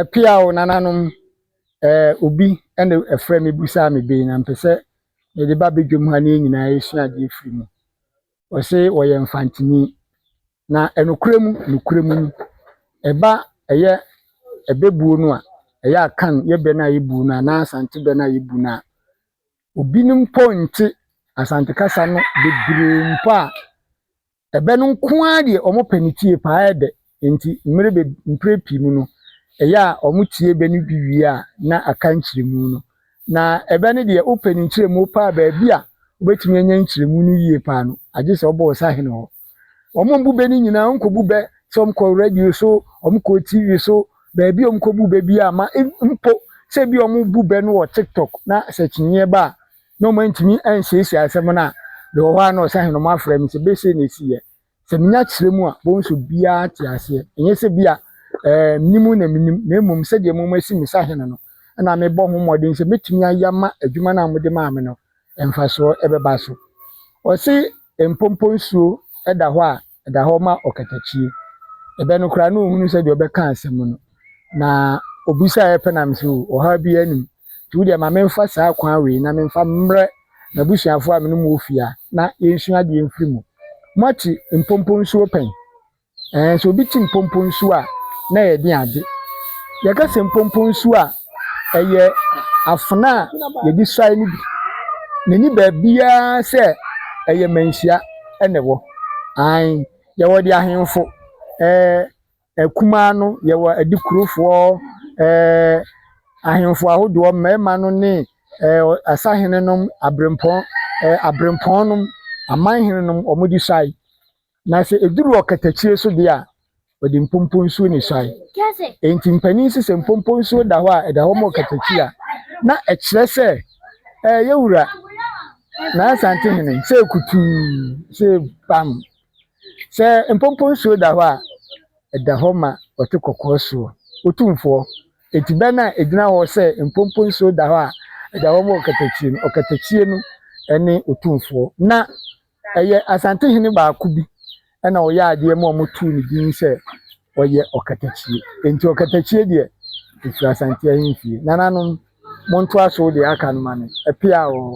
Ɛpeaw nananom, obi na ɛfrɛ me bisaa me bɛ yi na mepɛ sɛ mede ba badwam ha na yɛn nyinaa yɛsua adeɛ firi mu. Ɔse ɔyɛ Mfantini. Na nokorɛ mu nokorɛ mu no, ɛba ɛyɛ ɛbɛbuo no a, ɛyɛ Akan yɛ bɛ no a yɛbu no anaa Asante bɛ no a yɛbu no a, obinom mpo nte Asante kasa no bebree mpo a, ɛbɛ no nko ara deɛ wɔpɛ ne tie paa ɛyɛ dɛ. Nti mmerɛ be mprɛ pii mu no, ɛyɛ a wɔtie bɛ no bi wie a na aka nkyerɛmu no. Na ɛbɛ no deɛ wopɛ ne nkyerɛmu paa baabi a wobɛtumi anya nkyerɛmu no yie paa no, agye sɛ wobɔ ɔsahene hɔ. Wɔn mbu bɛ no nyinaa, wɔnkɔbu bɛ sɛ wɔkɔ radio so, wɔkɔ TV so, baabi a wɔkɔbu bɛ bi a ma mpo sɛ bi a wɔbu bɛ no wɔ TikTok na sɛ kyiniiɛ ba a na wɔantumi ansiesie asɛm no a, mewɔ hɔ a na ɔsahene wɔn afrɛ me sɛ bɛ sei na ɛsiiɛ. Sɛ menya kyerɛ mu a, bohu sɛ obiara te aseɛ. Ɛnyɛ sɛ bi a menim na menim, na mmom sɛdeɛ mo asi me sahene no, ɛna mebɔ ho mmɔden sɛ mɛtumi ayɛ ama adwuma no a mode maa me no, mfasoɔ ɛbɛba so. Ɔse mpompo nsuo da hɔ a, ɛda hɔ ma ɔkatakyie. Ɛbɛ no koraa na ɔhunu sɛdeɛ ɔbɛka asɛm no. Na obisaeɛ pɛ na mese o, ɔhaw biara nnim. Nti wo deɛ ma memfa saa kwan wei na memfa mmrɛ m'abusuafoɔ a me ne wɔn wɔ fie ha na yɛnsua adeɛ mfiri mu. Moate mpompo nsuo pɛn? Ɛɛ sɛ obi te mpompo nsuo a, na ɛyɛ den ade. Yɛka sɛ mpompo nsuo a, ɛyɛ afena a yɛde suae no bi. N'ani baabiara sɛ ɛyɛ manhyia na ɛwɔ. Ae, yɛwɔ deɛ ahemfo ɛɛ akumaa no, yɛwɔ adikurofoɔ, ɛɛ ahemfo ahodoɔ, mmarima no ne ɛɛ asahenenom, aberempɔn ɛɛ aberempɔnnom, amanhenenom, wɔde suae. Na sɛ ɛduru ɔkatakyie so deɛ a, wɔde mpompo nsuo na ɛsuae. Enti mpanin se sɛ mpompo nsuo da hɔ a, ɛda hɔ ma ɔkatakyie a, na ɛkyerɛ sɛ ɛɛ yɛwura na Asantehene sɛ kutuu sɛ bam. Sɛ mpompo nsuo da hɔ a, ɛda hɔ ma ɔte kɔkɔɔ soɔ, Otumfoɔ. Enti bɛ no a ɛgyina hɔ sɛ mpompo nsuo da hɔ a, ɛda hɔ ma ɔkatakyie no, ɔkatakyie no ne Otumfoɔ. Na ɛyɛ Asantehene baako bi na ɔyɛ adeɛ ma wɔtoo ne din sɛ ɔyɛ ɔkatakyie. Enti ɔkatakyie deɛ, ɛfiri Asante ahemfie. Nananom, montoa so deɛ aka no ma me. Ɛpea oo.